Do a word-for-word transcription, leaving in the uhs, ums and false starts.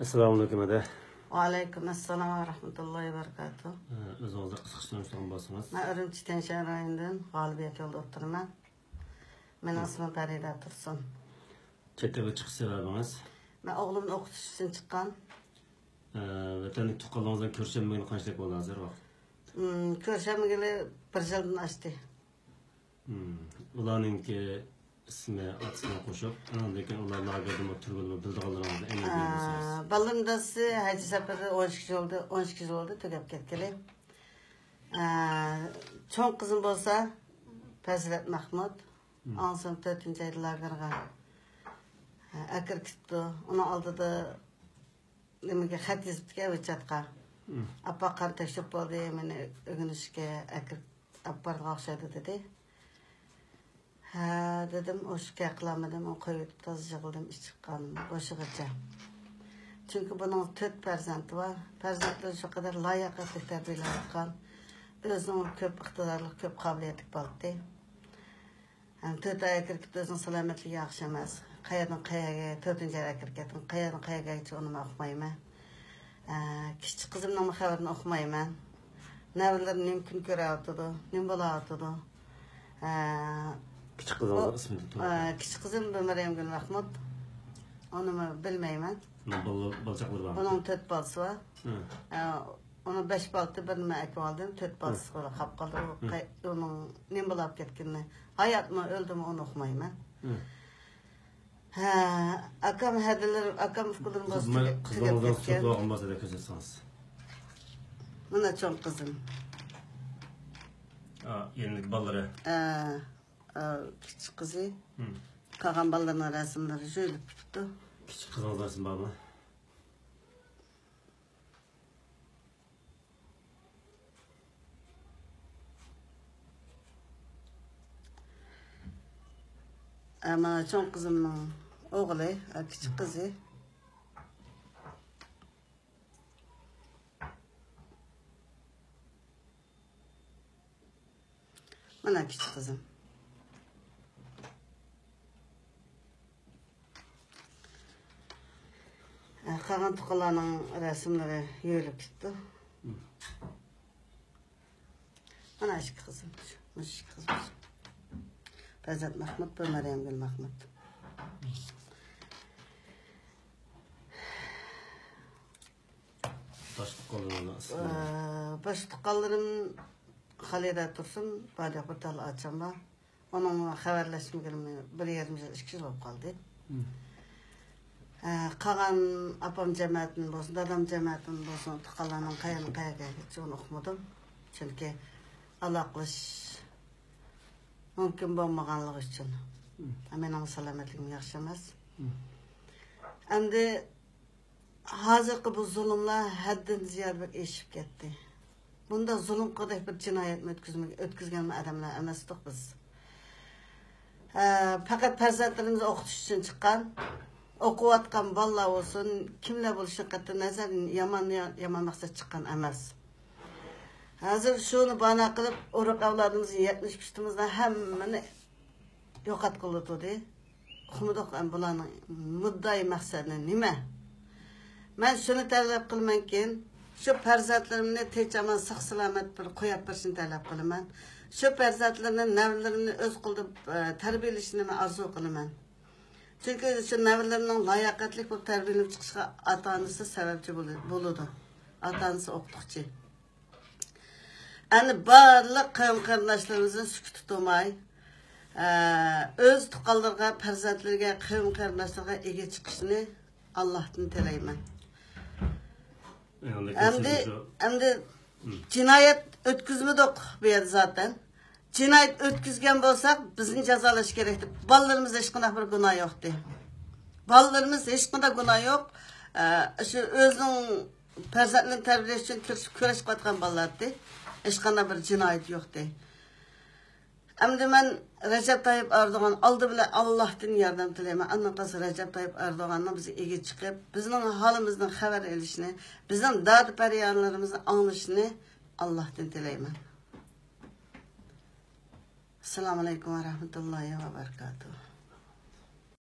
ئەسسالامۇئەلەيكۇم، ھەدە. ۋەئەلەيكۇم ئەسسالام ۋە رەھمەتۇللاھى ۋە بەرىكاتۇھ. ئە، ئۆزىڭىزنى قىسقىچە تونۇشتۇرغان بولسىڭىز. مەن ئۈرۈمچى تيەنشەن رايونىدىن غالىبىيەت يولىدا ئولتۇرىمەن. مېنىڭ ھە. ئىسمىم پەرىدە تۇرسۇن. چەت ئەلگە چىقىش سەۋەبىڭىز؟ مەن ئوغلۇمنى ئوقۇتۇش ئۈچۈن چىققان. ئە، ۋەتەندىكى تۇغقانلىرىڭىز بىلەن كۆرۈشەلمىگىنى قانچىلىك بولدى ھازىر ۋاقىت؟ مم، كۆرۈشەلمىگىلى بىر يىلدىن ئاشتى. مم. ئۇلارنىڭكى ئىسمى، ئاتىسىنى قوشۇپ، ئاندىن كېيىن ئۇلار لاگېردىمۇ، تۈرمىدىمۇ بىلىدىغانلىرىڭىزنى ئەنە بىلدۈرسىڭىز. ئە، بالىلىرىم دادىسى ھەجى سەپىرىدە ئون ئىككى يىل بولدى، ئون ئىككى يىل بولدى تۈگەپ كەتكىلى. ئە، چوڭ قىزىم بولسا پەزىلەت مەخمۇت. مم. ئاڭسىم تۆتىنچى ئايدا لاگېرغا، ئە، ئەكىرىپ كېتىپتۇ. ئۇنىڭ ئالدىدا نېمىگە خەت يېزىپتىكەن ۋىچاتقا. مم. ئاپا قان تەكشۈرۈپ بولدى، مېنى ئۆگىنىشكە ئەكىرىپ ئاپارىدىغان ئوخشايدۇ دېدى. ھە دېدىم، ئوشۇق گەپ قىلالمىدىم، ئۇنى قويۇۋېتىپ تازا يىغلىدىم، ئىچ قانىم بوشىغىچە. چۈنكى بۇنىڭ تۆت پەرزەنتى بار. پەرزەنتلىرى شۇ قەدەر لاياقەتلىك تەربىيەلەنگەن. ئۆزىنىڭ كۆپ ئىقتىدارلىق، كۆپ قابىلىيەتلىك بالا ئىدى. ھەم تۆت ئايغا كىرىپ كېتىپ ئۆزىنىڭ سالامەتلىكى ياخشى ئەمەس. قەيەردىن قەيەرگە، تۆتىنچى ئايغا كىرىپ كەتتىم. قەيەردىن قەيەرگە ئۇنى مەن ئۇقمايمەن. ئە، كىچىك قىزىمنىڭمۇ خەۋىرىنى ئۇقمايمەن. نەۋرىلىرىم نېمە كۈن كۆرۈۋاتىدۇ، نېمە بولۇۋاتىدۇ. ئە، كىچىك قىزىڭىزنىڭ ئۇ، ئىسمى دېتى ئە، كىچىك قىزىم بىمارىيەم گۈل مەخمۇت. ئۇنىمۇ بىلمەيمەن. بال-، بالىچاقلىرى بارمۇ؟ ئۇنىڭ تۆت بالىسى بار. ھە. ئە، ئۇنىڭ بەش بالىسى، بىرنى مەن ئەكىۋالدىم، تۆت بالىسى ھە. قاپ قالدى. ئۇ ھە. قاي-، ئۇنىڭ نېمە بولاپ كەتكىنىنى، ھاياتمۇ، ئۆلدىمۇ، ئۇنى ئۇقمايمەن. ھە. ھە، ئاكام ھەدىلىرىم، ئاكام ئۇكىلىرىم بولسا تۈگەپ كەتكەن. قىزىڭىزنىڭ سۈرىتى بولغان بولسا كۆرسەتسىڭىز. مانا چوڭ قىزىم. ئا، يېنىدىكى بالىلىرى. ئە، ئا، كىچىك قىزى. ھىم. قالغان بالىلىرىنىڭ رەسىملىرى يۇيۇلۇپ كېتىپتۇ. كىچىك قىزىڭىز رەسىم بارمۇ؟ ئە، مانا چوڭ قىزىمنىڭ ئوغلى، ئە، كىچىك قىزى. مانا كىچىك قىزىم. ئە، قالغان تۇغقانلارنىڭ رەسىملىرى يۇيۇلۇپ كېتىپتۇ. مانا ئىككى قىزىم، مۇشۇ ئىككى قىزىم. پەرزەنت مەخمۇت، بۇ مەريەمگۈل مەخمۇت. باشقا تۇغقانلىرىڭىزنىڭ ئىسمى؟ ئە، باشقا تۇغقانلىرىم خالىدە تۇرسۇن، بارلىق بىر تال ئاچام بار. ئۇنىڭ خەۋەرلەشمىگىنىمۇ بىر يېرىم يىل، ئىككى يىل بولۇپ قالدى. مم. ئە، قالغان ئاپام جەمەتىدىن بولسۇن، دادام جەمەتىدىن بولسۇن، تۇغقانلارنىڭ قەيەردىن قەيەرگە كەتكەنلىكىنى ئۇقمىدىم. چۈنكى ئالاقىلىشىش مۇمكىن بولمىغانلىقى ئۈچۈن. مم. مېنىڭ سالامەتلىكىم ياخشى ئەمەس. مم. ئەمدى ھازىرقى بۇ زۇلۇملار ھەددىدىن زىيادە بەك ئېشىپ كەتتى. بۇنداق زۇلۇم قىلغۇدەك بىر جىنايەتنى ئۆتكۈزمە-، ئۆتكۈزگەن ئادەملەر ئەمەستۇق بىز. ھە، پەقەت پەرزەنتلىرىمىزنى ئوقۇتۇش ئۈچۈن چىققان، ئوقۇۋاتقان بالىلار بولسۇن، كىملەر بولۇشىدىن قەتئىينەزەر، يامان، يامان مەقسەت چىققان ئەمەس. ھازىر شۇنى بانا قىلىپ، ئۇرۇق ئەۋلادىمىزنى، يەتمىش پۇشتىمىزنى ھەممىنى يوقاتقىلى تۇردى. ئۇقمىدۇق ئەمدى بۇلارنىڭ مۇددىئاي مەقسەتنى نېمە؟ مەن شۇنى تەلەپ قىلىمەنكىن، شۇ پەرزەنتلىرىمنى تىنچ-ئامان، ساق-سالامەت بىر قويۇپ بېرىشىنى تەلەپ قىلىمەن. شۇ پەرزەنتلىرىنى، نەۋرىلىرىنى ئۆز قولىدا، ئە، تەربىيەلىشىنى مەن ئارزۇ قىلىمەن. چۈنكى شۇ نەۋرىلىرىنىڭ لاياقەتلىك بولۇپ تەربىيەلىنىپ چىقىشىغا ئاتا-ئانىسى سەۋەبچى بولۇ-، بولىدۇ. ئاتا-ئانىسى ئوقۇتقۇچى. ئەنە بارلىق قەۋم قېرىنداشلىرىمىزنى سۈكۈتتە تۇرماي، ئە، ئۆز تۇغقانلىرىغا، پەرزەنتلىرىگە، قەۋم قېرىنداشلىرىغا ئىگە چىقىشىنى ئاللاھتىن تىلەيمەن. ئەمدى، ئەمدى جىنايەت ئۆتكۈزمىدۇق بۇ يەردە زاتەن. جىنايەت ئۆتكۈزگەن بولساق، بىزنى جازالاش كېرەكتى. بالىلىرىمىزدا ھېچقانداق بىر گۇناھ يوقتى. بالىلىرىمىز ھېچقانداق گۇناھ يوق. ئە، شۇ ئۆزىنىڭ پەرزەنتلىرىنى تەربىيەلەش ئۈچۈن تىرىشىپ كۈرەش قىلىۋاتقان بالىلار ئىدى. ھېچقانداق بىر جىنايەت يوقتى. ئەمدى مەن رەجەپ تايىپ ئەردوغان ئالدى بىلەن ئاللاھتىن ياردەم تىلەيمەن. ئاندىن قالسا رەجەپ تايىپ ئەردوغاننىڭ بىزگە ئىگە چىقىپ، بىزنىڭ ھالىمىزدىن خەۋەر ئېلىشىنى، بىزنىڭ دادە-پەريادلىرىمىزنى ئاڭلىشىنى ئاللاھتىن تىلەيمەن. ئەسسالامۇئەلەيكۇم ۋە رەھمەتۇللاھى ۋە بەرىكاتۇھ.